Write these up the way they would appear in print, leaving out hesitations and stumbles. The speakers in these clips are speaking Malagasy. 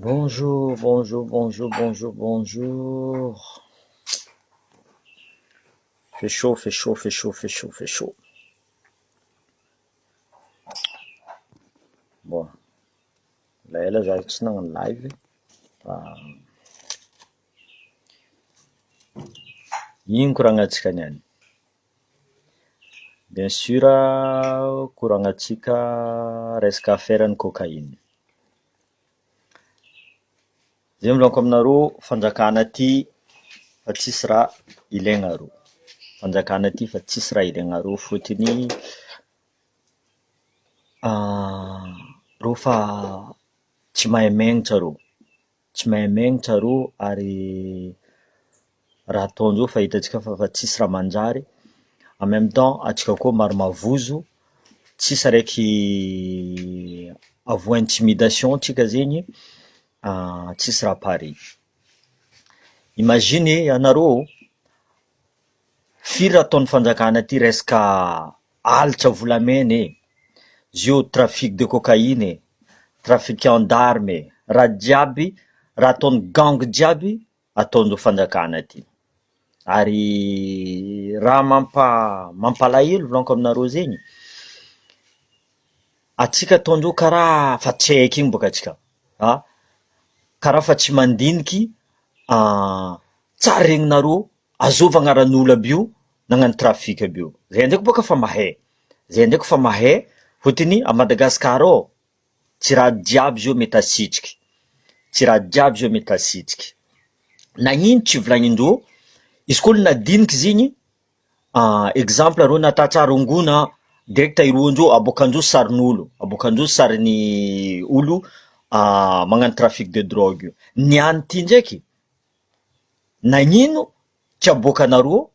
Bonjour, bonjour, bonjour, bonjour, bonjour. Fait chaud, fait chaud, fait chaud, fait chaud, fait chaud. Bon, elaela za tsy nagnano live fa ino koragnantsika niany? Bien sûr koragnantsika resaka affaire ny cocaïne. Zay volagniko aminareo fanjakana ty fa tsisy raha ilainareo, fanjakana ty fa tsisy raha ilainareo fôtony reo fa tsy mahay megnatra reo, tsy mahay megnatra reo ary raha ataondreo fa hitantsika fa fa tsisy raha manjary, en même temps antsika koa maro mavozo, tsisy araiky avoa intimidation tsika zegny tsisy raha pare. Imagine anareo firy raha ataon'ny fanjakana ty resaka halatra volamena e, zio trafic de cocaïne e, trafiquant d'armes e, raha jiaby raha ataon'ny gang jiaby ataon'ireo fanjakana ty, ary raha mampa mampalahelo volaniko aminareo zegny, antsika ataondreo karaha fa tsy haiky igny bôka antsika a, karaha fa tsy mandiniky tsary regninareo azôva agnaran'olo aby io nagnano trafic aby io, zay ndraiky bôka fa mahay, zay ndraiky fa mahay fôtony à Madagascar ao Tsy raha jiaby zao mety asitriky, tsy raha jiaby zao mety asitriky, nagnino tsy volagnindreo, izy koa olo nadiniky izy igny, exemple reo natatsara rongony an, direct iroandreo aboakandreo sarin'olo, aboakandreo sarin'ny olo magnano trafic de drogue io, ny any ty ndraiky nagnino tsy aboakanareo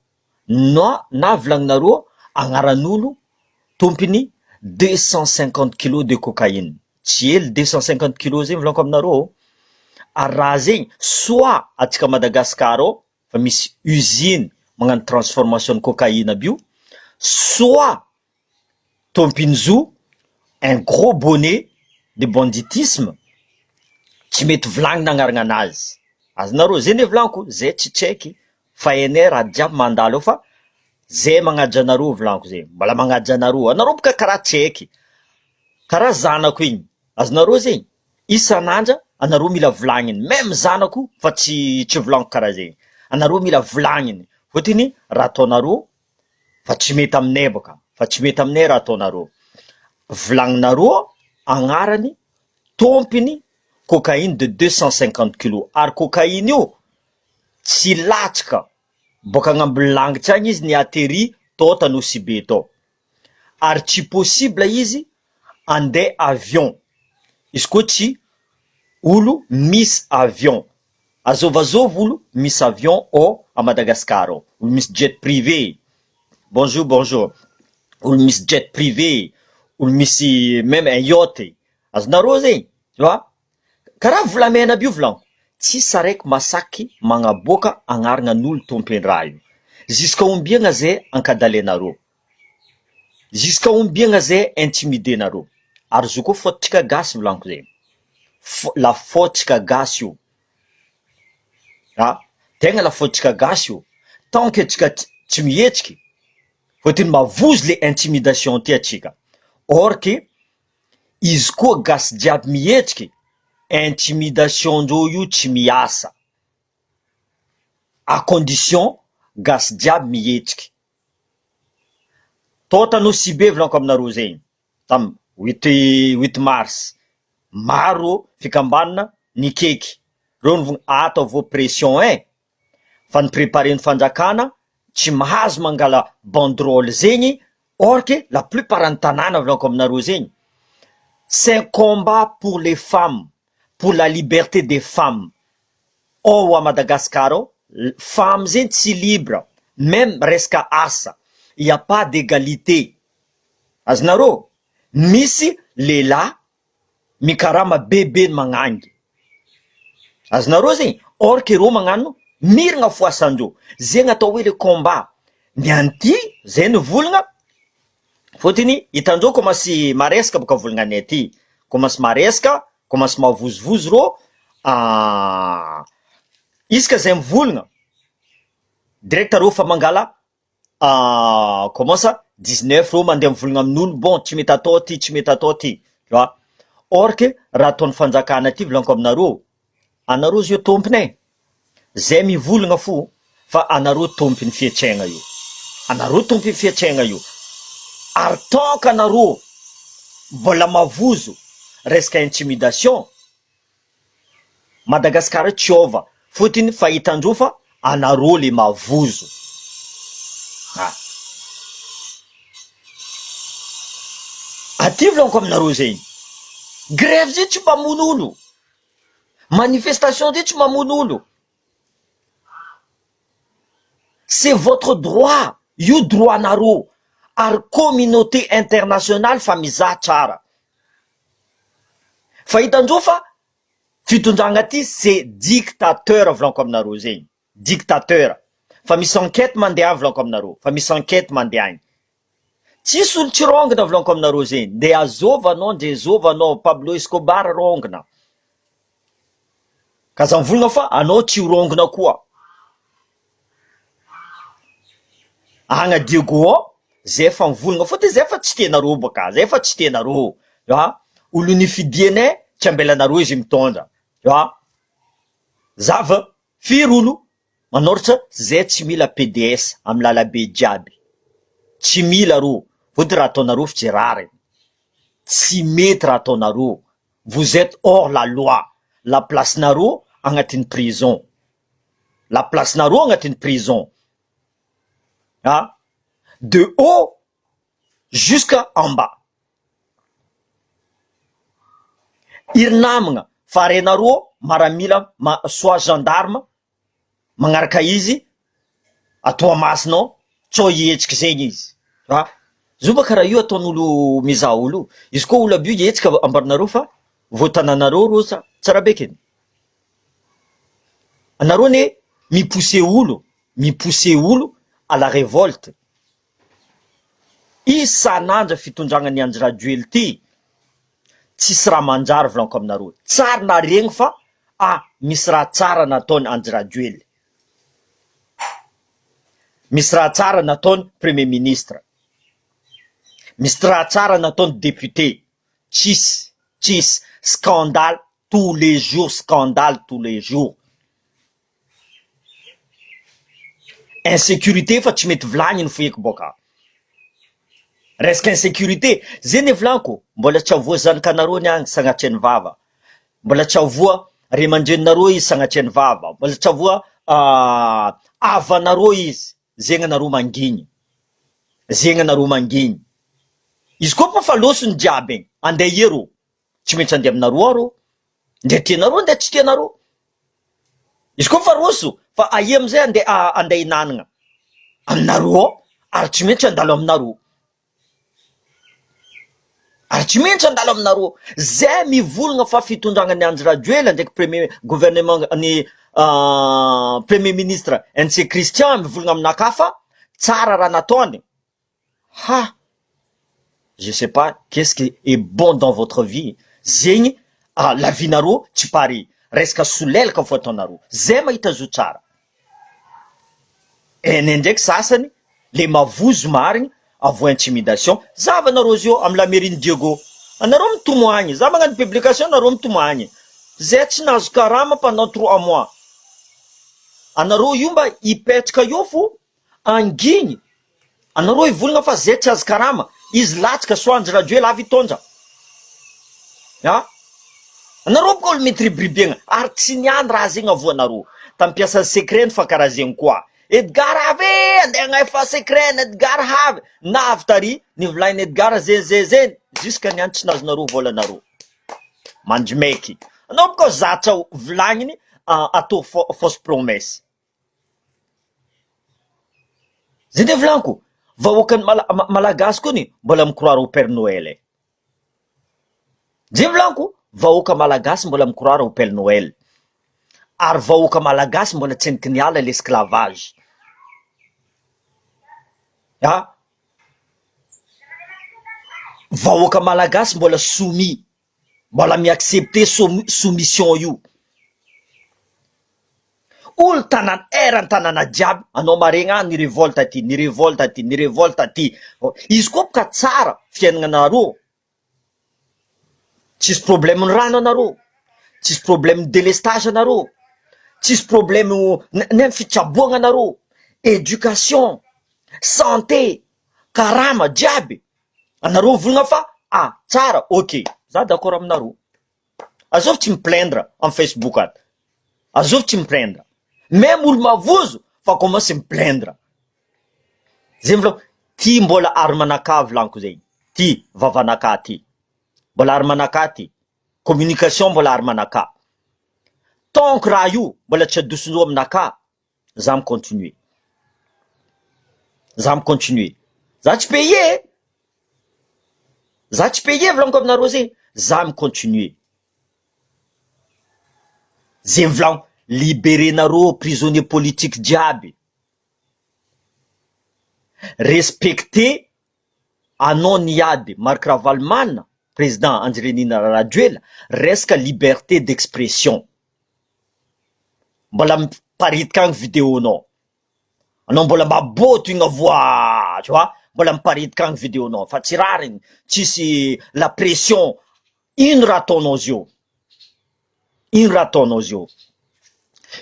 na na volagninareo agnaran'olo tompony 250 kilos de cocaïne, tsy hely 250 kilos zegny volaniko aminareo, ary raha zegny soit atsika Madagascar ao fa misy usine magnano transformation ny cocaïne aby io, soit tompiny zo un gros bonnet de banditisme tsy mety volagnina agnarana anazy, azonareo, zay ne volaniko zay tsy tsaiky fa hainay raha jiaby mandalo eo fa zay magnaja anareo volaniko zay, mbola magnaja anareo, anareo boka karaha tsaiky, karaha zanako igny, azonareo zegny, isan'andra anareo mila volagniny, meme zanako fa tsy tsy volaniko karaha zegny, anareo mila volagniny, fôtony raha ataonareo fa tsy mety aminay bôka, fa tsy mety aminay raha ataonareo, volagninareo agnarany tômpiny cocaïne de 250 kilos, ary cocaïne io tsy latsaka boaka agnambony langitra agny izy ni-atterri tao Anosibe tao, ary tsy possible izy andeha avion, izy koa tsy olo misy avion, azôvazôvy olo misy avion ao à Madagascar ao, olo misy jet privé, bonjour bonjour, olo misy jet privé, olo misy meme un yacht, azonareo zegny, tu vois. Karaha volamena aby io volagno, tsisy araiky masaky magnaboaka agnarana n'olo tompen-draha io, jusqu'à ombiagna zay ankadalenareo, jusqu'à ombiagna zay intimider-nareo, ary zo koa faute-tsika gasy volagniko zay, fau- la faute-tsika gasy io, ah tegna la faute-tsika gasy io, tant que tsika tsy mihetsiky, fôtony mavozo le intimidation ty atsika, or que Izy koa gasy jiaby mihetsiky, intimidation ndreo io tsy miasa, à condition gasy jiaby mihetsiky, tao Anosibe volaniko aminareo zegny tam huit huit mars, maro fikambanana nikeky, reo nivogno ataovô pression ein, fa ny prepare ny fanjakana tsy mahazo mangala banderole zegny or que la plupart ny tanàna volaniko aminareo zegny c'est un combat pour les femmes pour la liberté des femmes ao à Madagascar ao femme zegny tsy libre meme resaka asa il y a pas d'égalité azonareo misy lehilahy mikarama bebe ny magnangy azonareo zegny or que reo magnano mirina foasandreo zegny atao hoe le combat ny an'ity zay ny volagna fôtony hitandreo commence maresaka boka volagnanay aty commence maresaka commence mavozovozo reo. Isaka zay mivolagna direct reo fa mangala comment ça 19 reo mandeha mivolagna amin'olo bon tsy mety atao ty tsy mety atao ty tu vois or que raha ataon'ny fanjakana ty volaniko aminareo anareo zio tompony e zay mivolagna fo fa anareo tompony fietsegna io anareo tompony fietsegna io ary tant que anareo mbola mavozo resaka intimidation Madagascar tsy ova fotony fa hitandroa fa anareo le mavozo ah. Aty volaniko aminareo zegny grève zay tsy mpamono olo manifestation zay tsy mamono olo c'est votre droit io droit nareo ary communauté internationale fa mizaha tsara Fa hitandreo fa fitondragna ty c'est dictateur volaniko aminareo zegny, dictateur, fa misy enquête mandeha any volaniko aminareo, fa misy enquête mandeha agny, tsisy olo tsy rongona volaniko aminareo zegny, nde azôva anao ndre zôva anao, Pablo Escobar rongona, ka aza mivolagna fa anao tsy ho rongona koa. Agna Diego ao zay efa mivolagna fôtony zay efa tsy tianareo bôka zay efa tsy tianareo a olo nifidianay tsy ambelanareo izy mitondra a zava firy olo manoratra zay tsy mila PDS amy lalabe jiaby tsy mila rô fôtony raha ataonareo fa tsy rariny tsy mety raha ataonareo vous etes hors la loi la place nareo agnatin'ny prison la place nareo agnatin'ny prison ah de haut jusqu'à en bas iry namagna fa renareo maramila ma soit gendarme magnaraka izy a Toamasina ao tsao hihetsiky zegny izy ah zio ma karaha io ataon'olo mizaha olo io izy koa olo aby io hihetsika ambaranareo fa voatananareo reo sa tsara be keny Anareo anie mi-pousser olo, mi-pousser olo à la révolte. Isan'andro fitondragna ny Andry Rajoely ty, tsisy raha manjary volaniko aminareo. Tsary naregny fa ah misy raha tsara nataony Andry Rajoely. Misy raha tsara nataony premier ministre. Misy raha tsara nataony député. Tsisy, tsisy. Scandale tous les jours scandale tous les jours insécurité fa tsy mety volagniny fo eky boka resaka insécurité zay ne volaniko mbola tsy avoa zanakanareo ny agny sagnatria ny vava mbola tsy avoa ray aman-dreninareo izy sagnatria ny vava mbola tsy avoa havanareo izy zegny anareo mangigny zegny anareo mangigny izy koa fa lôsony jiaby igny andeha ia rô Tsy maintsy andeha aminareo aho rô, ndre tianareo ndre tsy tianareo, izy koa fa roso fa aia amizay andeha andeha hinanagna, aminareo ao ary tsy maintsy handalo aminareo, ary tsy maintsy handalo aminareo, zay mivolagna fa fitondragna ny Andry Rajoelina ndraiky premier gouvernement ny premier ministre NC Christian mivolagna aminakahy fa tsara raha nataony. Ha! Je sais pas qu'est ce qui est bon dans votre vie zegny ah la vie nareo tsy pare resaka solelaka fo ataonareo zay mahita zo tsara ene ndraiky sasany le mavozo marigny avoa intimidation zava nareo zio amy la mairie ny Diego anareo mitomoagny za magnano publication nareo mitomoagny zay tsy nahazo karama pendant trois mois anareo io mba hipetraka eo fo Anginy! Anareo hivolagna fa zay tsy azo karama, izy latsaka soit Andry Rajoel avy hitondra. A! Anareo boka olo mety ribiribegna ary tsy niany raha zegny avoanareo. Tampiasa secret ny fa karaha zegny koa. Edgard avy e! Andeha agnefa secret ny Edgard havy! Navy tary, nivolagniny Edgard zegny zegny zegny, jusque niany tsy nazonareo vôlanareo. Mandrimaiky. Anao boka zatra volagniny atao fausse promesse. Zay nge volaniko, vahoakan'ny mala- malagasy koa anie mbola mi-croire au père Noël e, zay volaniko, vahoaka malagasy mbola mi-croire au père Noël, ary vahoaka malagasy mbola tsy endriky niala l'esclavage, ah, vahoaka malagasy mbola soumis, mbola mi-accepter soumission io. Olo tanàna eran'ny tanàna jiaby anao maregny ah ny revolte aty ny revolte aty ny revolte aty izy koa boka tsara fiaignanareo tsisy problème ny rano anareo tsisy problème ny délestage anareo tsisy problème nem fitsaboagna anareo éducation santé karama jiaby anareo mivolagna fa ah tsara ok za d'accord aminareo. Azovy tsy mi-plaindre am facebook ato, azovy tsy mi-plaindre, meme olo mavozo fa commence mi-plaindre, zay mivolagna ty mbola arme-naka volaniko zay, ty vavanaka ty, mbola arme-naka ty, communication mbola arme-naka, tant que raha io mbola tsy adosondreo aminaka za mi-continuer, za mi-continuer, za tsy payer e. Za tsy paye volaniko aminareo zegny, za mi continuer, ze mivolagno liberenareo prisonnier politique jiaby, respecter anao niady Marc Ravalomanana président Andry Nirina Rajoelina resaka liberté d'expression, mbola miparitaka agny video-nao. Anao mbola maboto igny voa tu vois, mbola miparitaka agny video nao fa tsy rariny, tsisy la pression, ino raha ataonao zio, ino raha ataonao zio,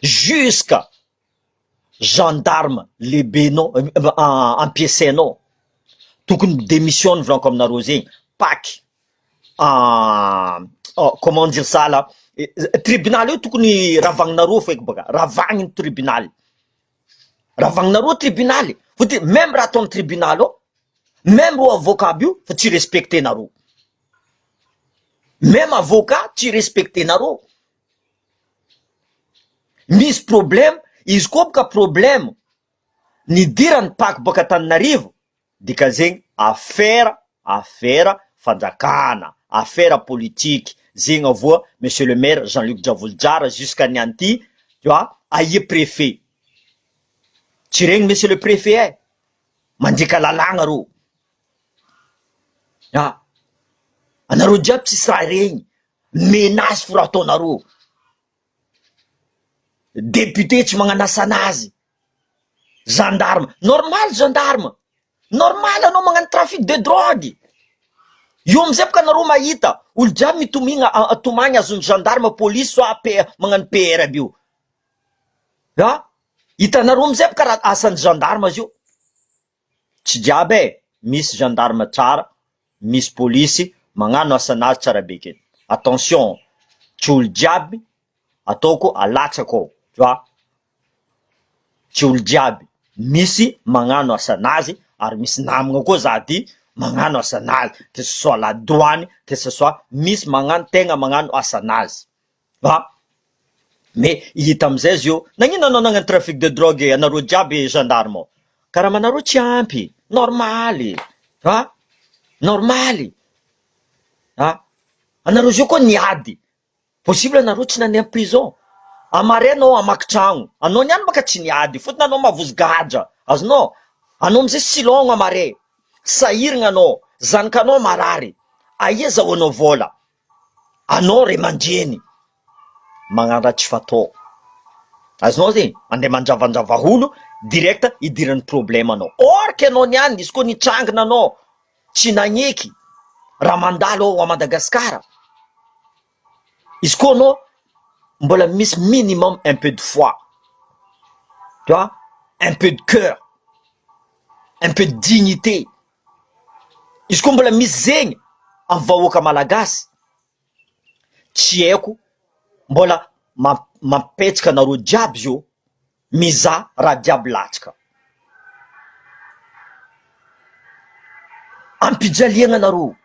jusqu'à gendarme lehibenao ampiasainao tokony mi-demissionne volaniko aminareo zegny, paky comment dire ça là, tribunal io tokony ravagninareo feky baka, ravagny ny tribunal. Ravagninareo tribunal fotony meme raha ataony tribunal ao meme reo avocat aby io fa tsy respecte nareo meme avocat tsy respecte nareo misy problème izy koa boka problème nidirany paky boka Antananarivo Dikan'izegny affaire affaire fanjakana, affaire politique, zegny avoa monsieur le maire Jean Luc Djavojozara jusqu'à niany ty tu vois aia préfet, tsy regny monsieur le préfet eh, mandika lalàgna rô, ah anareo jiaby tsisy raha regny, menace fo raha ataonareo, député tsy magnano asanazy. Gendarme, normal gendarme, normal anao magnano trafic de drogue, io amizay boka anareo mahita olo jiaby mitomigna tomagny azon'ny gendarme police soit P magnano PR aby io, ah hitanareo amizay boka raha asan'ny gendarme zio. Tsy jiaby e, misy gendarme tsara, misy polisy magnano asanazy tsara be ke, attention tsy olo jiaby ataoko alatsako ao tu vois, tsy olo jiaby, misy magnano asanazy ary misy namagna koa za ty magnano asanazy que ce soit la douane que ce soit misy magnano tegna magnano asanazy. Fa mais hita amizay zio, nagnino anao nagnano trafic de drogue anareo jiaby gendarme ao, karamanareo tsy ampy, normaly a, normaly a, anareo zio koa niady, possible anareo tsy nandeha prison, amare anao hamaky tragno, anao niany baka tsy niady fotony anao mavozo gadra, azonao, anao amizay silogno amare, sahiragna anao, zanakanao marary, aia azahoanao vola. Anao ray aman-dreny magnano raha tsy fatao, azonao zegny andeha mandravandrava olo direct idiran'ny problème anao, or que anao niany izy koa nitrangina anao tsy nagneky raha mandalo ao à Madagascar, izy koa anao mbola misy minimum un peu de foi, tu vois un peu de coeur, un peu de dignité. Izy koa mbola misy zegny am vahoaka malagasy tsy haiko mbola mampetsaka anareo jiaby zio mizaha raha jiaby latsaka ampijaliagna anareo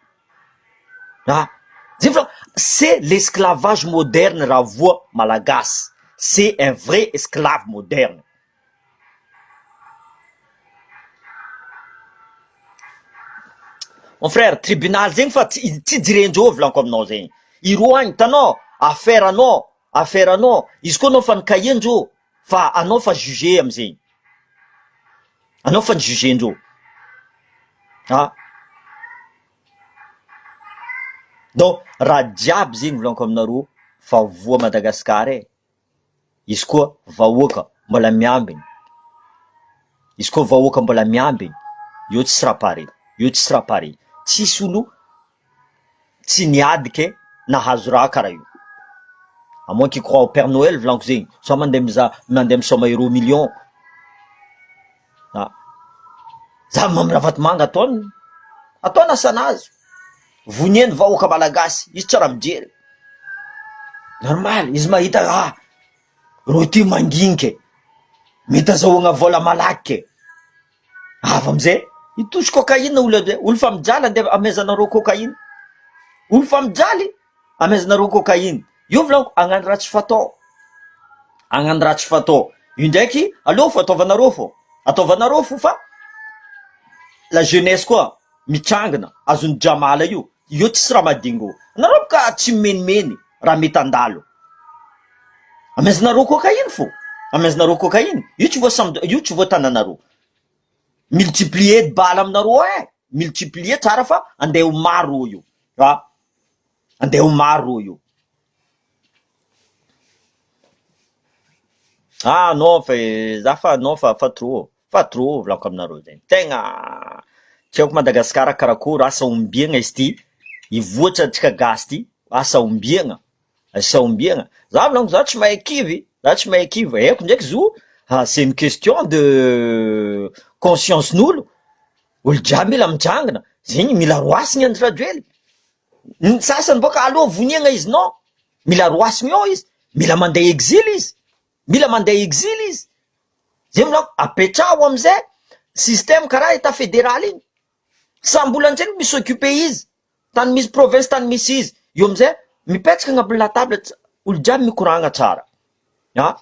a zay fa c'est l'esclavage moderne raha voa malagasy c'est un vrai esclave moderne. Mon frère, tribunal zegny fa tsy tsy jerendreo volaniko aminao zegny, ireo agny hitanao affaire anao affaire anao izy koa anao fa nikahiandreo fa anao fa juger amizegny, anao fa ni-juger-ndreo ah donc raha jiaby zegny volaniko aminareo fa voa Madagascar e. Izy koa vahoaka mbola miambigny, izy koa vahoaka mbola miambigny, eo tsy raha pare, eo tsisy raha pare, tsisy olo tsy niady ke nahazo raha karaha io, à moins qu'il croit au père Noël volaniko zegny, sao mandeha mizaha mandeha misaoma euro million, ah, za Mamy Ravatomanga ataony ataony asanazy, voniany vahoaka malagasy, izy tsy raha mijery, normal izy mahita ah reo ty manginika e, mety azahoagna vola malaky ke. Avy amizay hitosy cocaïne olo aby zay, olo fa mijaly andeha amezanareo cocaïne, olo fa mijaly amezanareo cocaïne, io volaniko hagnano raha tsy fatao, hagnano raha tsy fatao, io ndraiky aleo fo ataovanareo fô, ataovanareo fo fa la jeunesse koa mitrangana azon'i Djamala io, io tsisy raha madingo, anareo boka tsy mimenimeny raha mety handalo, amezanareo cocaïne fô, amezanareo cocaïne, io tsy voasambo- io tsy voatananareo, multiplier bala aminareo ein, multiplier tsara fa andeha ho maro io a, andeha ho maro io. Ah non fa za fa non fa fa trop fa trop volaniko aminareo zegny, tegna tsy haiko Madagasikara karakory asa ombiagna izy ty, hivoatra antsika gasy ty, asa ombiagna, asa ombiagna, za volaniko za tsy mahay kivy, za tsy mahay kivy, haiko ndraiky zo c'est une question de conscience n'olo, olo jiaby mila mitrangana, zegny mila roasiny Andry Rajoely. Ny sasany boka aleo voniagna izy non, mila roasiny ao izy, mila mandeha exil izy, mila mandeha exil izy, zay volako apetraho amizay système karaha etat federal igny, samby olo amizay mi s'occuper izy, tany misy province tany misy izy, eo amizay mipetraka agnabon'ny la table olo jiaby mikoragna tsara, ah.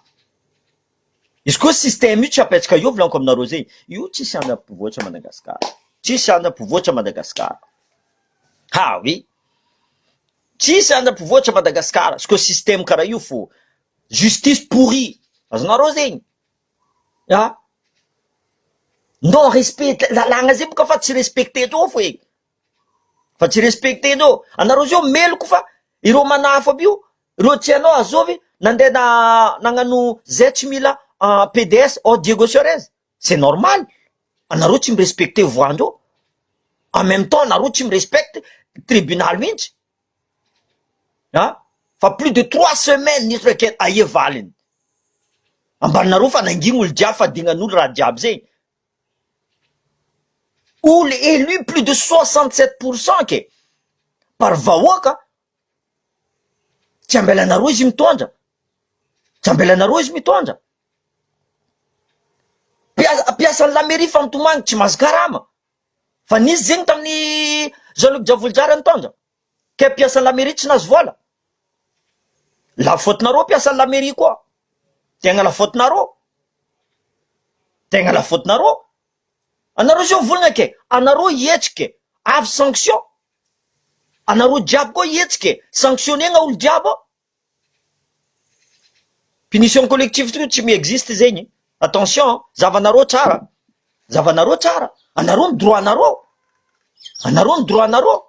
Izy koa système io tsy apetraka eo volaniko aminareo zay, io tsisy andro hampivoatra Madagascar, tsisy andro hampivoatra Madagascar, ha oui, tsisy andro hampivoatra Madagascar, izy koa système karaha io fô, justice pourrie, azonareo zegny, ah, non respect, lalàgna zay boka fa tsy respecte ndreo fô e, fa tsy respecte ndreo, anareo zao meloko fa ireo manafo aby io Reo tsy hainao azovy nandeha na nagnano zay tsy mila PDS ao Diego Suarez c'est normal anareo tsy mi-respecter voix ndreo en même temps anareo tsy mi-respecte tribunal mihitsy ah fa plus de trois semaines nisy requête aia valiny ambaninareo fa nangigny olo jiaby fa dignan'olo raha jiaby zegny olo élu plus de 67 pourcent ke par vahoaka Tsy ambelanareo izy mitondra, tsy ambelanareo izy mitondra. Mpiasa mpiasan'ny la mairie fa mitomagny tsy mahazo karama, fa nisy zegny tamin'ny Jean Luc Djavojozara nitondra, ke mpiasan'ny la mairie tsy nahazo vola, la faute-nareo mpiasan'ny la mairie koa, tegna la faute-nareo, tegna la faute-nareo, anareo zao mivolagna ke anareo hihetsiky ke avy sanction. Anareo jiaby koa hihetsika e! Sanctionner-na olo jiaby ao! Punition collective ty tsy mi-existe zegny, attention zavanareo tsara, zavanareo tsara, anareo ny droit nareo, anareo ny droit nareo,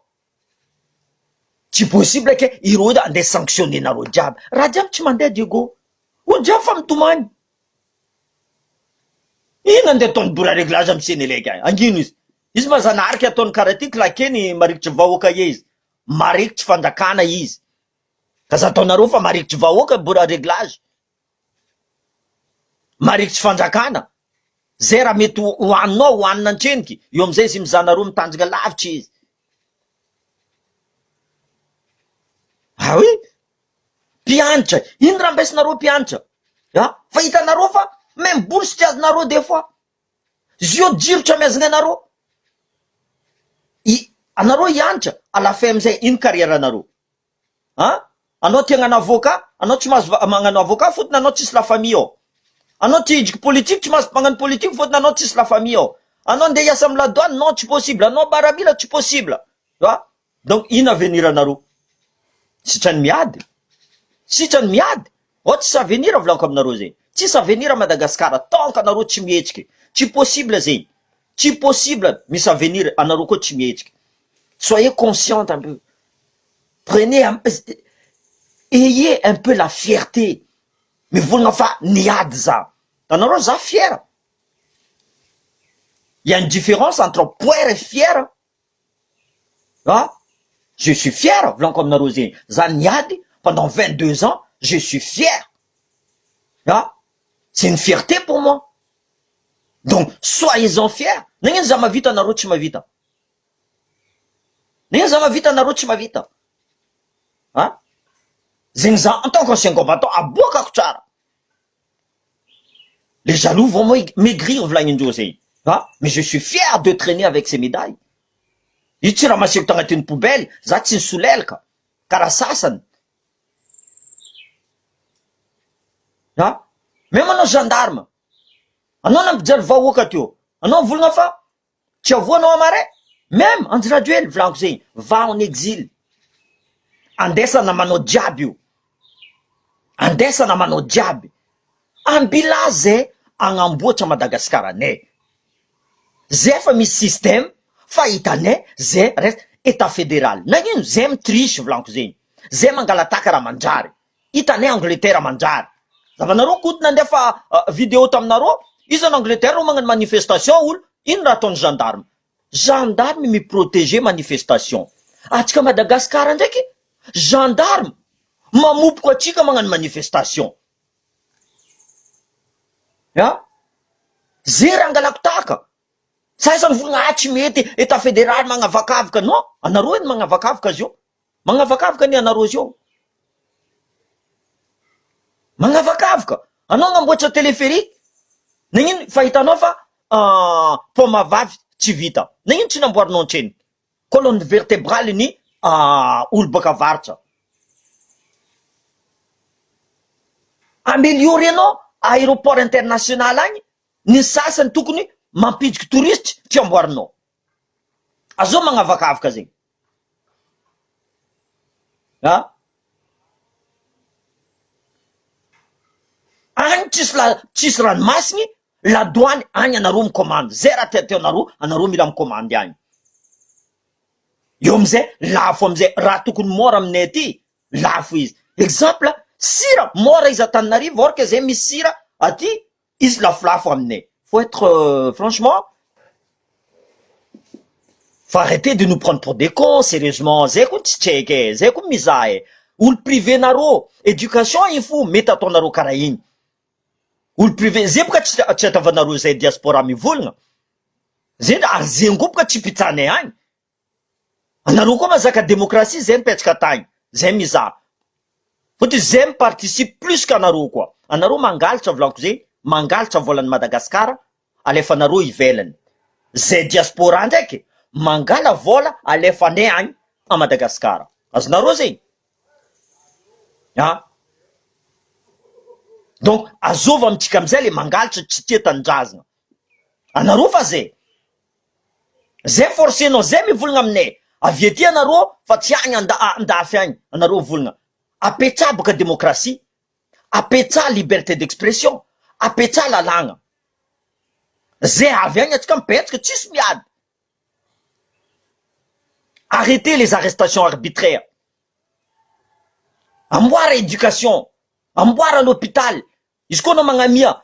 tsy possible ke ireo andeha sanctionner nareo jiaby, raha jiaby tsy mandeha Diego, olo jiaby fa mitomany. Inona ndeha ataony bora reglage am Senelec any? Angino izy. Izy ma zanahary ke ataony karaha ty claquer-ny marikitry vahoaka izy. Marikitry fanjakana izy. Ka za ataonareo fa marikitry vahoaka bora reglage. Marikitry fanjakana. Zay raha mety hohaninao hohanina antreniky. Eo amizay izy mizaha anareo mitanjaka lavitra izy. Ah oui. Mpianatra, ino raha ambesinareo mpianatra ah, fa hitanareo fa même bourse tsy azonareo des fois, zio jiro tsy amezagna anareo, i anareo hianatra à la fin amizay ino carrière anareo ah, anao te hagnano avocat anao tsy mahazo magnano avocat fotony anao tsisy la famille ao, anao te hidriky politique tsy mahazo magnano politique fotony anao tsisy la famille ao, anao ndeha hiasa amy la douane non tsy possible, anao maramila tsy possible ah. Donc ino avenir anareo? Sitrany miady, sitrany miady, ao tsisy avenir volaniko aminareo zegny, tsisy avenir Madagascar tant que anareo tsy mihetsiky, tsy possible zegny, tsy possible misy avenir anareo koa tsy mihetsiky, soyez consciente un peu, prenez un ayez un peu la fierté. Mivolagna fa niady za. Tanareo za fier. Il y a une différence entre poer et fier. Ah, je suis fier volaniko aminareo zegny. Za niady pendant 22 ans, je suis fier. Ah, c'est une fierté pour moi. Donc soyez-en fiers. Nagnino za mahavita anareo tsy mahavita? Nagnino za mahavita anareo tsy mahavita? Ah, zegny za en tant qu'ancien combattant aboakako tsara. Les jaloux vont maigrir volagnindreo zegny. Ah, mais je suis fier de traîner avec ces médailles. Io tsy raha maseko tagnatin'ny poubelle, za tsy nisolelaka karaha sasany. Ah, même anao gendarme, anao nampijaly vahoaka teo, anao mivolagna fa tsy avoanao amaray, même Andry Rajoely volaniko zegny, va en exil, andesa namanao jiaby io, andesa namanao jiaby, ambila zay agnamboatra Madagasikara anay, zay fa misy système fa hitanay zay reste etat federal, nagnino zay mi-triche volaniko zegny, zay mangalataka raha manjary, hitanay Angleterre manjary, zavanareo Koto nandefa video taminareo, izy en Angleterre ro magnano manifestation olo, ino raha ataon'ny gendarme, gendarme mi-proteger manifestation, atsika Madagascar ndraiky gendarme mamopoko atsika magnano manifestation, ah, ze raha angalako tahaka, sasany volagna ah tsy mety etat federal magnavakavaka, non anareo eny magnavakavaka azy io, magnavakavaka anie anareo izy io, magnavakavaka, anao agnamboatra téléphérique, nagnino fa hitanao fa pont Mahavavy tsy vita, nagnino tsy namboarinao antsena, colonne vertébrale ny olo baka avaratra, améliorer-nao aéroport international agny, ny sasany tokony mampidriky touriste tsy amboarinao, azao magnavakavaka zegny, ah agny tsisy la tsisy ranomasigny ladoany agny anareo mikomandy zay raha tiatianareo anareo mila mikomandy agny eo amizay lafo amizay raha tokony mora aminay aty lafo izy exemple sira mora izy Antananarivo or que zay misy sira aty izy lafolafo aminay faut être franchement faut arrêter de nous prendre pour des cons sérieusement zay koa tsy tsaiky e zay koa mizaha e olo privé nareo éducation iny fo mety ataonareo karaha igny olo privé zay boka tsy tsy ataovanareo zay diaspora mivolagna zay ary zegny koa boka tsy mpitsanay agny Anareo koa mazaka démocratie zay mipetraka tagny zay mizaha fotony zay mi participe plus que anareo koa anareo mangalatra volaniko zay mangalatra volan'i Madagascar alefanareo ivelany zay diaspora ndraiky mangala vola alefanay agny à Madagascar azonareo zegny ah donc azova amitsika amizay le mangalatra tsy tia tanindrazana anareo fa zay Zay forcenao zay mivolagna aminay avy aty anareo fa tsy agny andafy agny anareo mivolagna apetsaha boka démocratie apetsaha liberté d'expression apetsaha lalàgna zay avy agny atsika mipetsaka tsisy miady arrêtez les arrestations arbitraires amboara éducation amboara l'hôpital Izy koa anao magnamia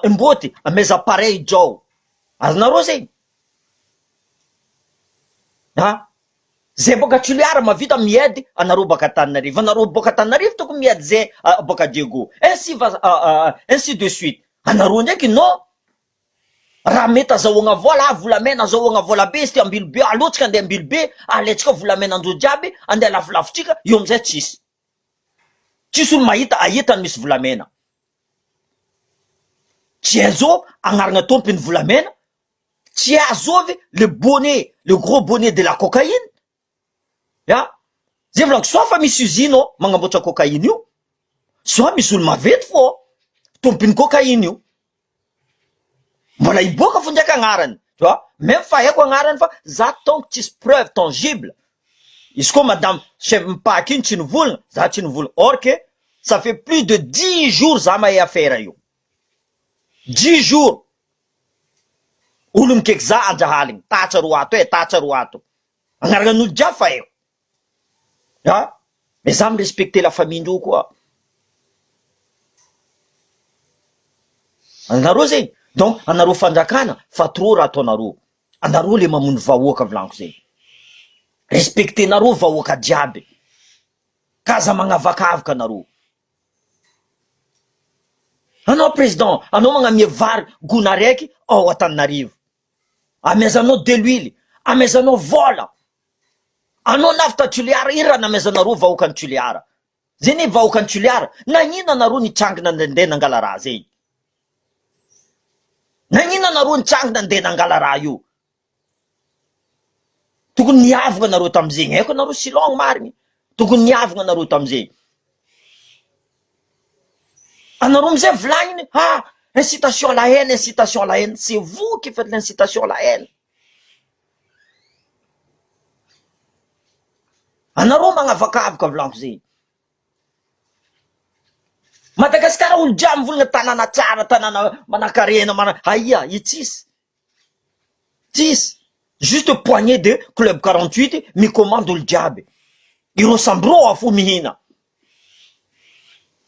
imboty amaiza appareil jao azonareo zegny a zay boka Tuléar mavita miady anareo boka Antananarivo anareo boka Antananarivo tokony miady zay boka Diego ainsi va ainsi de suite anareo ndraiky non raha mety azahoagna vola ah volamena azahoagna vola be izy ty Ambilobe aleo tsika andeha Ambilobe alaintsika volamena andreo jiaby andeha lafolafotsika eo amizay tsisy Tsisy olo mahita ahita ny misy volamena. Tsy azovy agnarana tompiny volamena, tsy azovy le bonnet, le gros bonnet de la cocaïne. Ya, zay volaniko soit fa misy usine ao magnamboatra cocaïne io, soit misy olo maventy fô tompiny cocaïne io. Mbola hiboaka fo ndraiky agnarany, tu vois, même fa haiko agnarany fa za tant que tsisy preuve tangible, izy koa madame chef mipaky iny tsy nivolagna, za tsy nivolagna, or que ça fait plus de dix jours za mahay affaire io, dix jours, olo mikaiky za andrahaligny, tatsa ro ato e, tatsa ro ato, agnaran'olo jiaby fa haiko, ah, mais za mi-respecter la famille ndreo koa. Anareo zegny donc anareo fanjakana fa trop raha ataonareo, anareo le mamono vahoaka volaniko zegny, respectenareo vahoaka jiaby ka aza magnavakavaka anareo. Anao président anao magnamia vary gona araiky ao Antananarivo, amezanao de l'huile, amezanao vôla, anao navy ta Tuléar ino raha namezanareo vahoakan'i Tuléar? Zay ne vahoakan'i Tuléar, nagnino anareo nitsangana nandeha nangala raha zay? Nagnino anareo nitsangana nandeha nangala raha io? Tokony niavogna anareo tamizegny, haiko anareo Shillong marigny, tokony niavogna anareo tamizegny. Anareo amizay volagniny, ah incitation à la haine, incitation à la haine, c'est vous qui faites l'incitation à la haine. Anareo magnavakavaka volaniko zegny. Madagasikara olo jiaby mivolagna tanàna tsara, tanàna manankarena, mana aia i tsisy, tsisy, juste poignée de club 48 mi-commande olo jiaby, ireo samby rô afo mihina,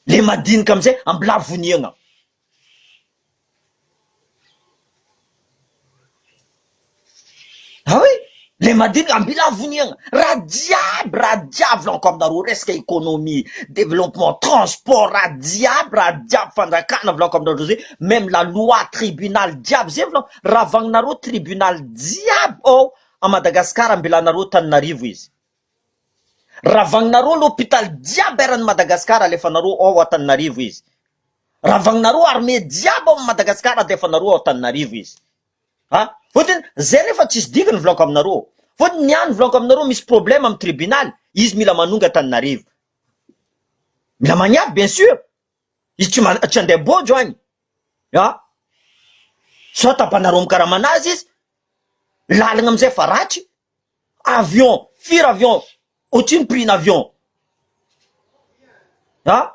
le madinika amizay ambilà voniagna. Ah oui, le madinika ambila voniagna, raha jiaby raha jiaby volaniko aminareo resaka économie, développement, transport, raha jiaby raha jiaby fanjakana volaniko aminareo zay, même la loi, tribunal jiaby zay volaniko, ravagninareo tribunal jiaby ao à Madagascar ambilanareo Tananarivo izy, ravagninareo l'hôpital jiaby eran'i Madagascar alefanareo ao Antananarivo izy. Ravagninareo armée jiaby ao Madagascar alefanareo ao Antananarivo izy a! Fotony zay nefa tsisy dikany volako aminareo, fotony niany volako aminareo misy problème amy tribunal izy mila manonga Antananarivo, mila magniavy bien sur, izy tsy ma- tsy andeha bôjo agny a! Soit ampanareo mikarama anazy izy, lalagna amizay fa ratsy, Avion, firy avion? Ohatrino prix n'avion? Ah?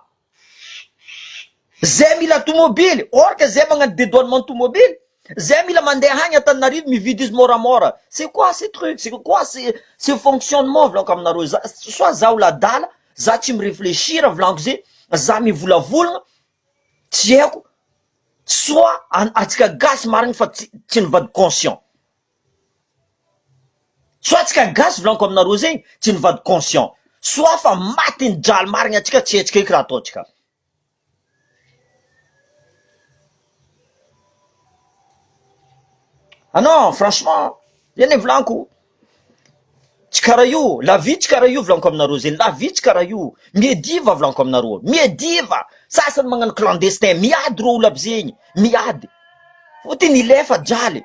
Zay mila tomobily, or que zay magnano dedouanement tomobily, zay mila mandeha agny Antananarivo mividy izy moramora, c'est quoi ce truc, c'est quoi ce ce fonctionnement volaniko aminareo, za soit za olo adala, za tsy mi-reflechir volaniko zay, za mivolavolagna tsy haiko, soit an- antsika gasy marigny fa tsy tsy nivady conscient. Soit tsika gasy volaniko aminareo zegny tsy nivady conscient, soit fa maty ny jaly marigny atsika tsy haitsika eky raha ataontsika. Ah non franchement zay ne volaniko, tsy karaha io, la vie tsy karaha io volaniko aminareo zegny, la vie tsy karaha io, miediva volaniko aminareo, miediva, sasany magnano clandestin, miady reo olo aby zegny, miady, fotony ilefa jaly.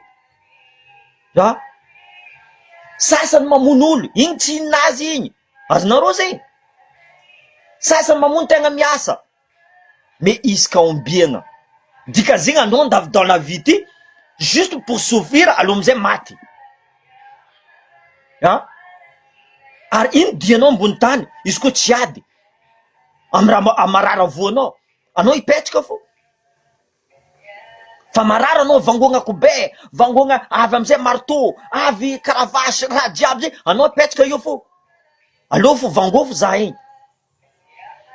A! Sasany mamono olo, igny tsy inona azy igny, azonareo zay? Sasany mamono tegna miasa, mais isaka ombiagna, dikazegny anao andavy dans la vie ty juste pour souffrir aleo amizay maty, a! Ary ino dianao ambony tany izy koa tsy ady amy raha marary voanao, anao hipetraka fô. Fa marary anao vangoagna kobe, vangoagna avy amizay marteau, avy cravache raha jiaby zay, anao apetraka eo fô, aleo fô vangoa fô za igny,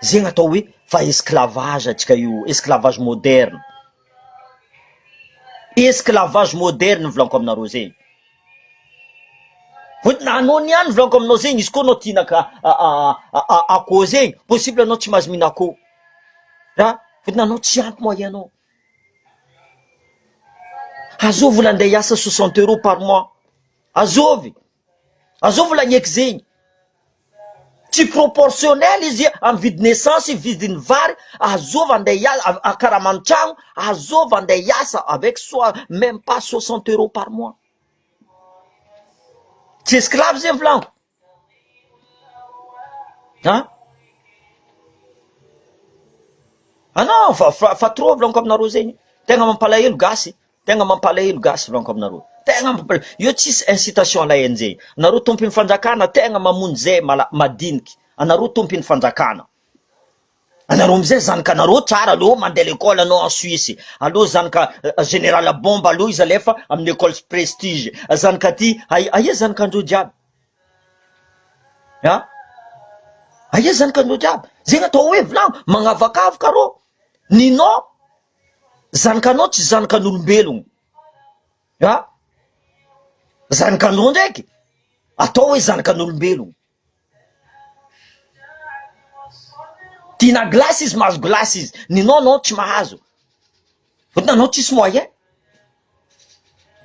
zegny atao hoe fa esclavage atsika io, esclavage moderne, esclavage moderne volaniko aminareo zegny, fôtony anao niany volaniko aminao zegny izy koa anao tia hinaka akoho zegny possible anao tsy mahazo mihina akoho. Ra fotony anao tsy ampy moyen anao. Azovy vola andeha hiasa 60 euros par mois. Azovy. Azovy vola agneky zegny. Tsy proportionnel izy amy vidin'ny essence, vidin'ny vary, azovy andeha hiasa karaman'ny tragno, azovy andeha hiasa avec soit même pas 60 euros par mois. Tsy esclave zegny volaniko. An! Ah non fa fa fa trop volaniko aminareo zegny, tegna mampalahelo gasy, tegna mampalahelo gasy volaniko aminareo, tegna mampalahelo, io tsisy incitation à la haine zegny, nareo tompony fanjakana tegna mamono zay mala- madiniky, anareo tompony fanjakana. Anareo amizay zanakanareo tsara aleo mandeha l'école anao en Suisse, aleo zanaka général bomba aleo izy alefa amin'ny école prestige, zanaka ty ai- aia zanakandreo jiaby a, aia zanakandreo jiaby, zegny atao hoe volagno magnavakavaka rô, ninao. Zanakanao tsy zanakan'olombelogno a! Zanakanao ndraiky atao hoe zanakan'olombelogno. Tiana glace izy mahazo glace izy, ninao anao tsy mahazo, fôtony anao tsisy moyen,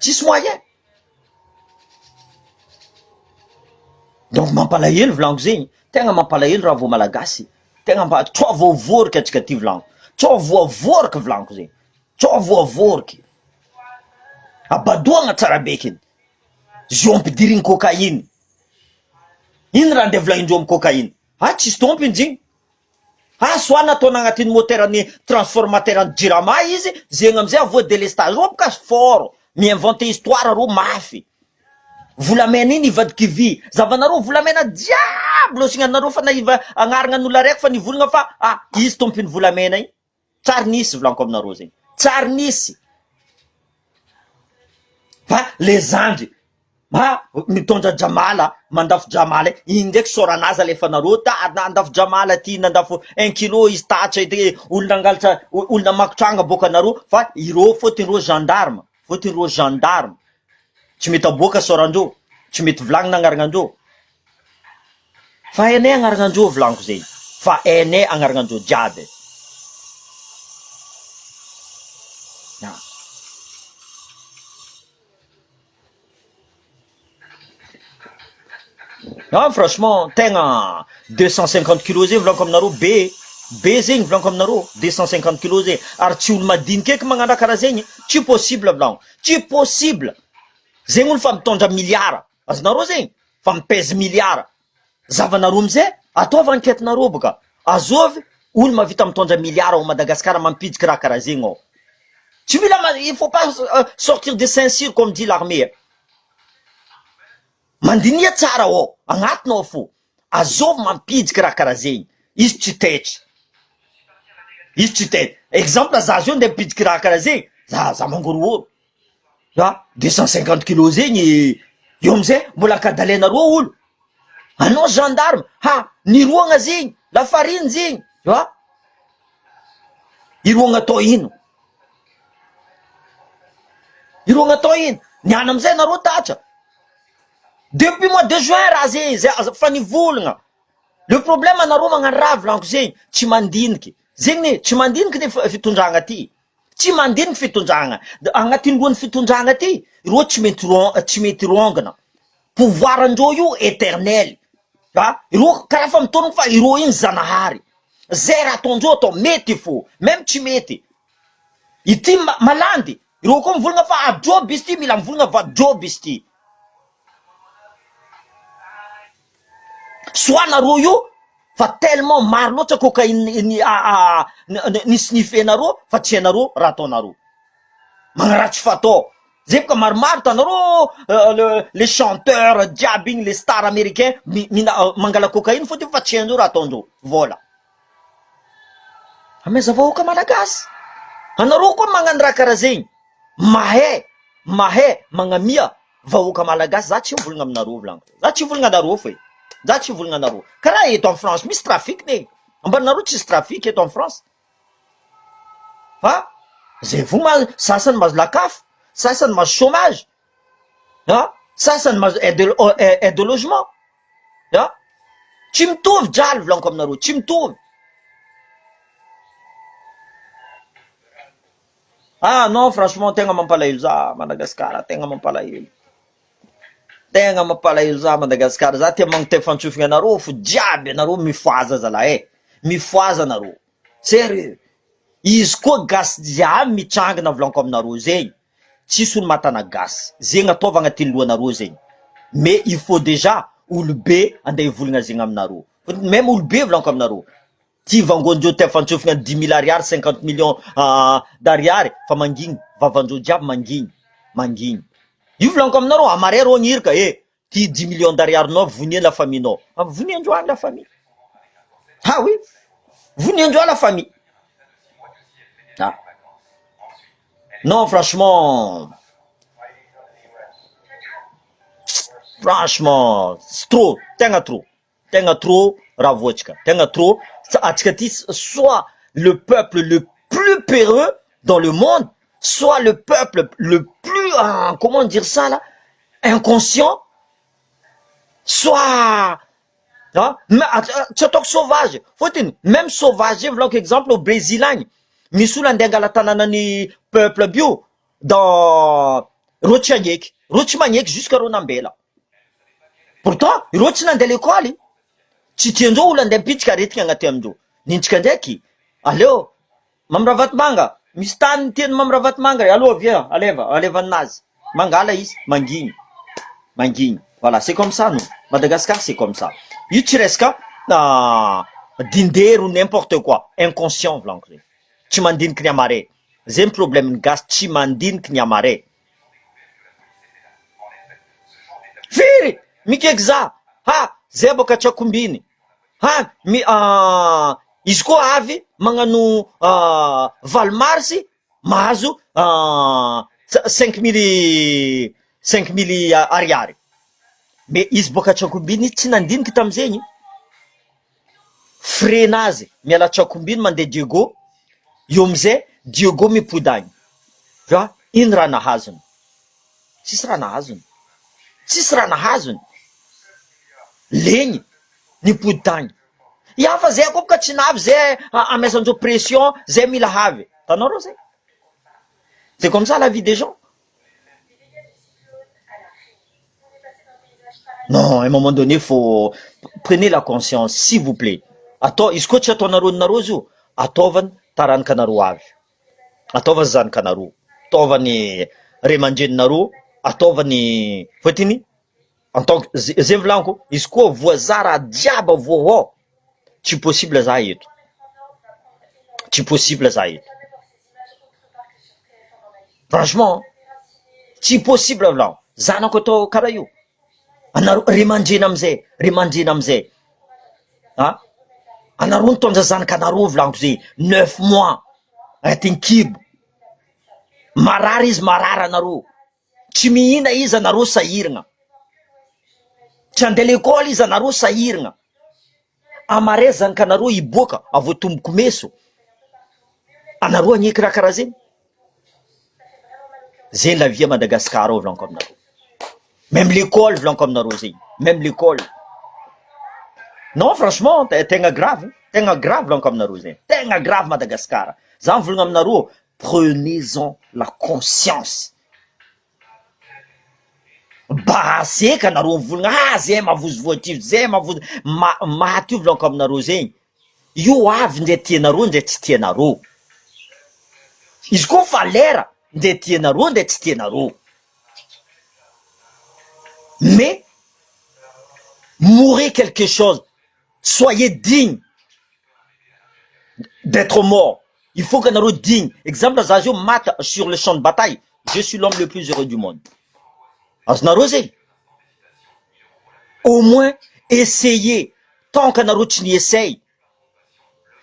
tsisy moyen. Donc mampalahelo volaniko zegny, tegna mampalahelo raha vao malagasy, tegna mba tsao voavôriky antsika ty volaniko, tsao voavôriky volaniko zegny, tsao voavôriky, abadoagna tsara bekiny, zo ampidirigny cocaïne, ino raha andeha volagnindreo amy cocaïne, ah tsisy tômpony izy igny. Ah soit nataony agnatin'ny moteur ny transformateur ny jirama izy zegny amizay avoa delestage reo boka fort mi inventer histoire reo mafy volamena iny ivadiky vy zavanareo volamena jiaby lôsignanareo fa naiva agnarana n'olo araiky fa nivolagna fa ah izy tompony volamena iny tsary nisy volaniko aminareo zegny tsary nisy fa le zandry Ma mitondra jamala mandafo jamala iny ndraiky sôranazy alefanareo ta nandafo jamala ty nandafo un kilo izy tatra edy olona nangalatra olona namaky tragno aboakanareo fa ireo fôtony ireo gendarme fôtony ireo gendarme tsy mety aboaka sôrandreo tsy mety volagnina agnaranandreo fa hainay agnaranandreo volaniko zegny fa hainay agnaranandreo jiaby. Ah franchement tegna 250 kilos zegny volaniko aminareo be be zegny volaniko aminareo 250 kilos zegny ary tsy olo madiniky eky magnano raha karaha zegny tsy possible volaniko tsy possible zegny olo fa mitondra milliard azonareo zegny fa mipèse milliard zavanareo amizay ataovy enquête nareo boka azovy olo mahavita mitondra milliard ao Madagascar mampidiky raha karaha zegny ao tsy mila ma- il faut pas sortir de saint cyr comme dit l'armée mandinia tsara ao agnatiny ao fo azovy mampidiky raha karaha zegny izy tsy taitry izy tsy taitry exemple za zao ndeha ampidiky raha karaha zegny za za mangorohoro a 250 kilos zegny eo amizay mbola ankadalainareo olo anao gendarme ha niroagna zegny lafariny zegny a iroagna atao ino iroagna atao ino niany amizay nareo tatra depuis mois de juin raha zegny zay aza fa nivolagna le problème anareo magnano raha volaniko zegny tsy mandiniky zegny ne tsy mandiniky ne fitondragna ty Tsy mandeha ny fitondragna, agnatin'ny lohan'ny fitondragna ty, ireo tsy mety ro- tsy mety rongana, pouvoir ndreo io eternel, a ireo karaha fa mitôrigny fa ireo igny zanahary, zay raha ataondreo atao mety fô, meme tsy mety, ity ma- malandy, ireo koa mivolagna fa ah joby izy ty mila mivolagna fa joby izy ty. Soit nareo io fa tellement maro loatra cocaïne ny ny sniffenareo fa tsy hainareo raha ataonareo, magnaratsy fatao, zay boka maromaro hitanareo le les chanteurs jiaby igny les stars américains mi- mihina mangala cocaïne fôtony fa tsy haindreo raha ataondreo, vola. Amaiza vahoaka malagasy, anareo koa magnano raha karaha zegny, mahay mahay magnamia Vahoaka malagasy za tsy mivolagna aminareo volaniko za tsy mivolagna anareo fo e za tsy mivolagna anareo karaha eto en France misy trafic ne ambaninareo tsisy trafic eto en France fa zay vo ma sasany mahazo lakafo sasany mahazo chomage a sasany mahazo aide aide au logement a tsy mitovy jaly volaniko aminareo tsy mitovy. Ah non franchement tegna mampalahelo za Madagascar tegna mampalahelo, tegna mampalahelo za Madagascar za tia magnotefy antsofigny anareo fo jiaby anareo mifohaza zalahy e, mifohaza anareo serieux, izy koa gasy jiaby mitsangana volaniko aminareo zegny tsisy olo mahatana gasy, zegny ataovy agnatin'ny lohanareo zegny, mais il faut déjà olobe andeha hivolagna zegny aminareo, meme olobe volaniko aminareo. Ty vangoandreo ty afantsofina dix mille ariary 50 millions d'ariary fa mangigny vavandreo jiaby mangigny mangigny io volaniko aminareo amare reo nirika eh ty dix millions d'ariary nao vonia la famille nao voniandreo any la famille ah oui voniandreo la famille ah non franchement franchement c'est trop tegna trop Tegna trop raha voantsika, tegna trop, atsika ty soit le peuple le plus peureux. dans le monde, soit le peuple le plus comment dire ça là, inconscient, soit ah tsy ataoko sauvage, fôtony même sauvage zay volaniko exemple au Brésil agny, misy olo andeha angala tanànan'ny peuple aby io dans reo tsy agneky, reo tsy magneky jusque reo nambela, pourtant ireo tsy nandeha lekôly, tsy tiandreo olo andeha mipitsika aretigny agnaty amindreo, nintsika ndraiky aleo Mamy Ravatomanga, misy tany tian'i Mamy Ravatomanga e, allo viens, aleva, aleva ninazy, mangala izy, mangigny, mangigny, voilà c'est comme ça nous, Madagascar c'est comme ça, io tsy resaka dindery ou n'importe quoi, inconscient volaniko zay, tsy mandiniky ny amare, zay ny problème ny gasy tsy mandiniky ny amare. Firy? Mikeky za, ha zay boka tsy akombiny. Ha mi izy koa avy magnano valo mars mahazo cinq mille cinq mille ariary mais izy boaka Tsakombiny izy tsy nandiniky tamizegny frais nazy miala Tsakombiny mandeha Diego eo amizay Diego mipody agny fa ino raha nahazony Tsisy raha nahazony. Tsisy raha nahazony. Legny nipody tagny. Ya fa zay koa boka tsy navy zay amesandreo pression zay mila havy. Tanao reo zay. C'est comme ça la vie des gens. Non, à un moment donné faut prenez la conscience s'il vous plait. Atao izy koa tsy ataonareo ninareo izy io, ataovany taranakanareo avy. Ataova zanakanareo, ataova ny ray aman-dreninareo, ataova ny fôtony en tant que ze zay volaniko izy koa voazara jiaby voahô tsy possible za eto, tsy possible za eto, franchement tsy possible volaniko, zanako atao karaha io, anareo ray aman-dreny amizay, ray aman-dreny amizay. A! Anareo nitondra zanakanareo volaniko zay neuf mois agnatin'ny kibo, marary izy marary anareo, tsy mihina izy anareo sahiragna, tsy andeha lekôly izy anareo sahiragna, amaray zanakanareo hiboaka avy eo tomboko meso, anareo agneky raha karaha zegny? Zegny la vie à Madagascar ao volaniko aminareo, même l'école volaniko aminareo zegny, même l'école, non franchement tegna grave, tegna grave volaniko aminareo zegny, tegna grave Madagascar, za mivolagna aminareo prenez en la conscience, basy eky anareo mivolagna ah zay mavozo voatifitra, zay mavozo, ma- maty io volaniko aminareo zegny. Io avy ndre tianareo ndre tsy tianareo. Izy koa fa lera ndre tianareo ndre tsy tianareo. Mais mourez quelque chose, soyez digne d'etre mort, il faut que anareo digne, exemple za zao maty sur le champ de bataille, je suis l'homme le plus heureux du monde, azonareo zay? Au moins essayez Tant que nareo tsy ni-essaye,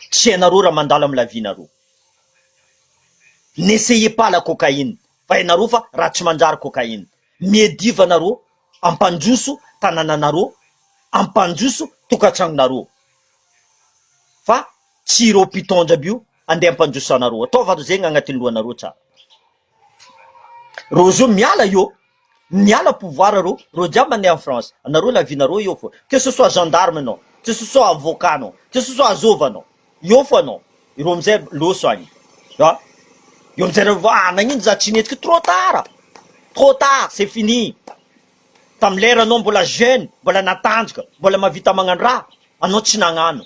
tsy hainareo raha mandalo amin'ny la vie nareo. N'essayez pas la cocaïne fa hainareo fa raha tsy manjary cocaïne. Miadiva nareo ampandroso tanananareo, ampandroso tokantragnonareo. Fa tsy ireo mpitondra aby io andeha ampandroso anareo. Ataova zegny agnatin'ny lohanareo tsara. Reo zao miala eo. Miala pouvoir reo, reo jiaby mandeha en France, anareo la vie nareo eo fô, que ce soit gendarme anao, que ce soit avocat anao, que ce soit azôva anao, eo fô anao, ireo amizay lôso agny, a, eo amizay reo ah nagnino za tsy nihetsiky, trop tard, trop tard, c'est fini, tamy lera anao mbola jeune, mbola natanjaka, mbola mahavita magnano raha, anao tsy nagnano.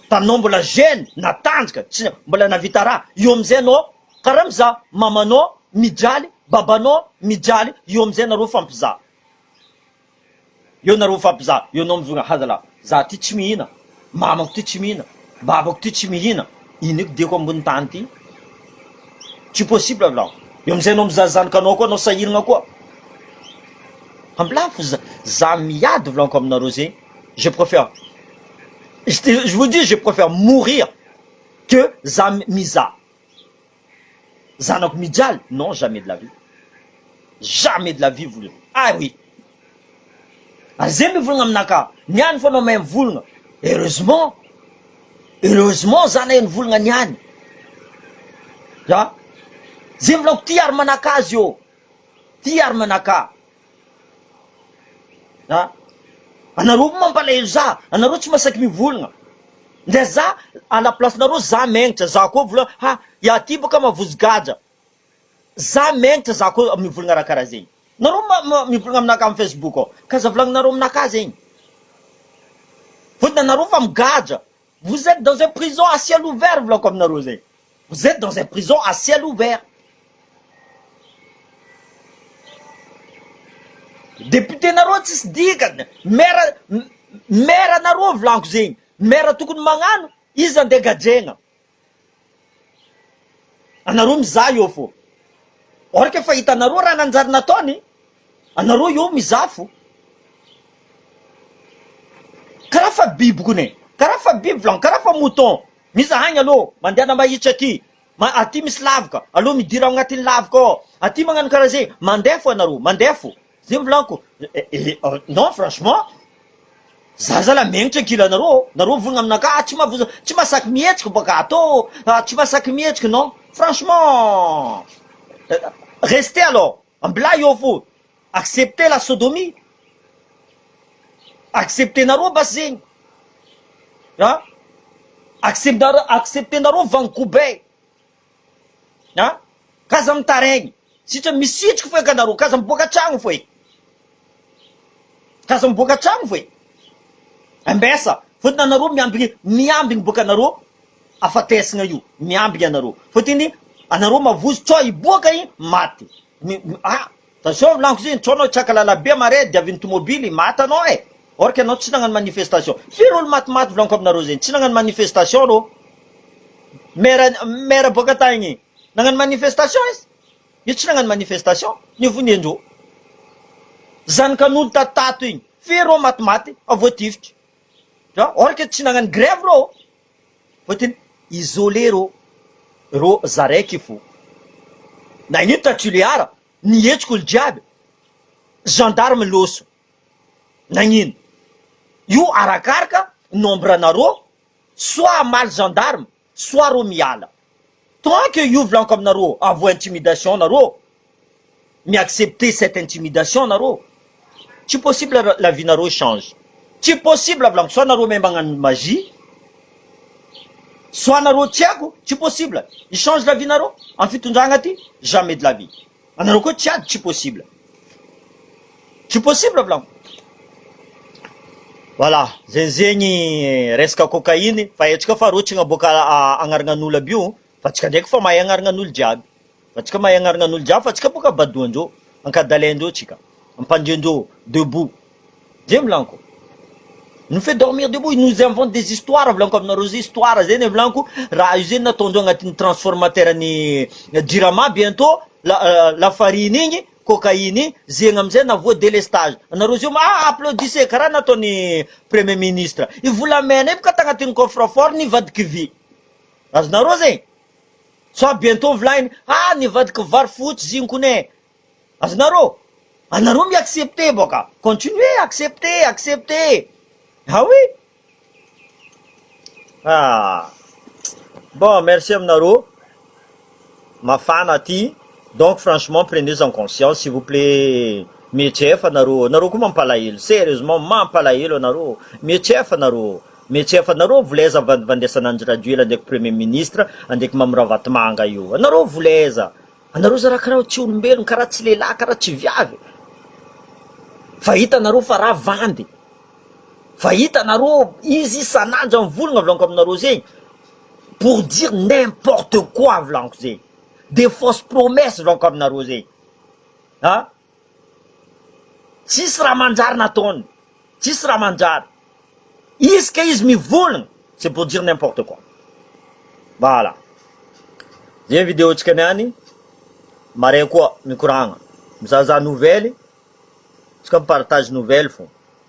Taminao mbola jeune, natanjaka, tsy mbola navita raha, eo amizay anao karaha mizaha mamanao mijaly, babanao mijaly, eo amizay nareo mifampizaha, eo nareo mifampizaha, eo anao mivogna ha zalah za ty tsy mihina, mamako ty tsy mihina, babako ty tsy mihina, ino eky diako ambony tany ty, tsy possible volagno, eo amizay anao mizaha zanakanao koa anao sahiragna koa. Ambilafo za za miady volaniko aminareo zegny je préfère je vous dis je préfère mourir que za mizaha zanako mijaly non jamais de la vie jamais de la vie volana ah oui ary zay mivolagna aminakahy niany fô anao mahay mivolagna heureusement. Heureusement za nahay nivolagna niany a! Zay volako ty ary manakazy ô! Ty ary manaka a! Anareo koa mampalahelo za, anareo tsy masaky mivolagna, ndre za à la place nareo za megnatra, za koa vola ha ya ty boka mavozo gadra. Za megnatra za koa mivolagna raha karaha zegny. Nareo ma mivolagna aminakahy am facebook ao, ka aza volagninareo aminakahy zegny. Fôtony anareo fa migadra, vous etes dans un prison à ciel ouvert volako aminareo zegny, vous etes dans un prison à ciel ouvert. Député nareo tsisy dikany, maire maire nareo volaniko zegny, maire tokony magnano izy andeha gadregna. Anareo mizaha eo fô. Or que efa hitanareo raha nanjary nataony, anareo eo mizaha fô. Karaha fa biby kony e, karaha fa biby volagno, karaha fa mouton. Mizaha agny alou, mandehana mahitsy aty, ma- aty misy lavaka, alou midira ao agnatin'ny lavaka ao, aty magnano karaha zegny, mandeha fô anareo, mandeha fô. Zay volaniko, non franchement za zala megnatra ankilanareo ô, nareo mivonona aminakahy ah tsy mahavoza tsy mahasaky mihetsika bôka atô ah tsy mahasaky mihetsika non franchement restez alors ambilà eo fô acceptez la sodomie acceptenareo basy zegny ah acceptenareo acceptenareo vankobay. A! K'aza mitaraigny, sitra misitriky fo eky anareo, k'aza miboaka an-tragno fo e! K'aza miboaka an-tragno fo e! Ambesa, fôtony anareo miambigny, miambigny bôka anareo afatesagna io, miambigny anareo, fôtony anareo mavozo tsao hiboaka igny maty, mi- ah! Attention volaniko zegny, tsao anao hitsaka lalabe mare diavin'ny tomobily, maty anao e! Or que anao tsy nagnano manifestation, firy olo matimaty volaniko aminareo zegny, tsy nagnano manifestation rô, maire maire boaka tagny nagnano manifestation izy? Io tsy nagnano manifestation, nivonian-drô, zanakan'olo tatotato igny, firy rô matimaty voatifitry, or que tsy nagnano grève rô. Fôtony isolé rô rô zaraiky fo nagnino ta Tuléar nihetsika olo jiaby gendarme lôso nagnino io arakaraka nombre narô soit hamaly gendarme soit rô miala tant que io volaniko aminarô avoa intimidation narô mi accepter cette intimidation nareo tsy possible la vie nareo change tsy possible volaniko soit nareo mahay magnano magie soit nareo tsy haiko tsy possible hi change la vie nareo am fitondragna aty jamais de la vie anareo koa tsy ady tsy possible tsy possible volaniko voilà zegny zegny resaka cocaïne fa haintsika fa reo tsy agnaboaka agnaragnan'olo aby io fa antsika ndraiky fa mahay agnaragnan'olo jiaby Fa tsika mahay agnarana an'olo jiaby fa tsika boka badoandreo, ankadalaindreo tsika, ampandriandreo debout. Zay volaniko. Nous fait dormir debout, ils nous inventent des histoires volaniko aminareo zay histoire zay ne volaniko, raha io zay nataondreo agnatin'ny transformateur ny jirama bientôt la lafarine igny, cocaïne igny, zegny amizay navoa délestage. Anareo zio ah applaudissez karaha nataon'ny premier ministre. I volamena io boka tagnatin'ny coffre fort nivadiky vy. Azonareo zegny? Soit bientôt volainy ah nivadika vary fotsy zinkony e! Azonareo? Anareo mi accepter boka! Continuer accepter accepter! Ah oui! Ah! Bon merci aminareo, mafana aty donc franchement prenez en conscience s'il vous plait mihetsefa nareo, nareo koa mampalahelo serieusement mampalahelo anareo, mihetsefa nareo. Mety efa nareo voleza vandivandesana Andry Rajoelina ndraiky premier ministre ndraiky Mamy Ravatomanga io anareo voleza anareo zara karaha tsy olombelona karaha tsy lehilahy karaha tsy viavy fa hitanareo fa raha vandy fa hitanareo izy isan'andro mivolagna volaniko aminareo zegny pour dire n'importe quoi volaniko zegny des fausses promesses volaniko aminareo zegny ah tsisy raha manjary nataony Tsisy raha manjary. Isaka izy mivolagna c'est pour dire n'importe quoi. Voilà. Zay vidéo tsika niany, maray koa mikoragna, mizahazaha nouvelle, tsika mi-partage nouvelle fô.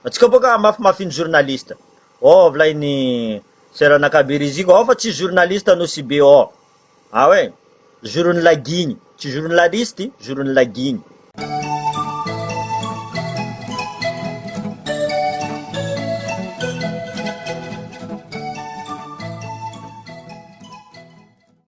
Atsika boka mafimafy ny journaliste. Oh volahin'ny sœur-anakahy Beriziky ao fa tsy journaliste Nosy Be ao. Ah ouais, jour-n'ny lagigny, tsy jour-n'ny la liste, jour-n'ny lagigny.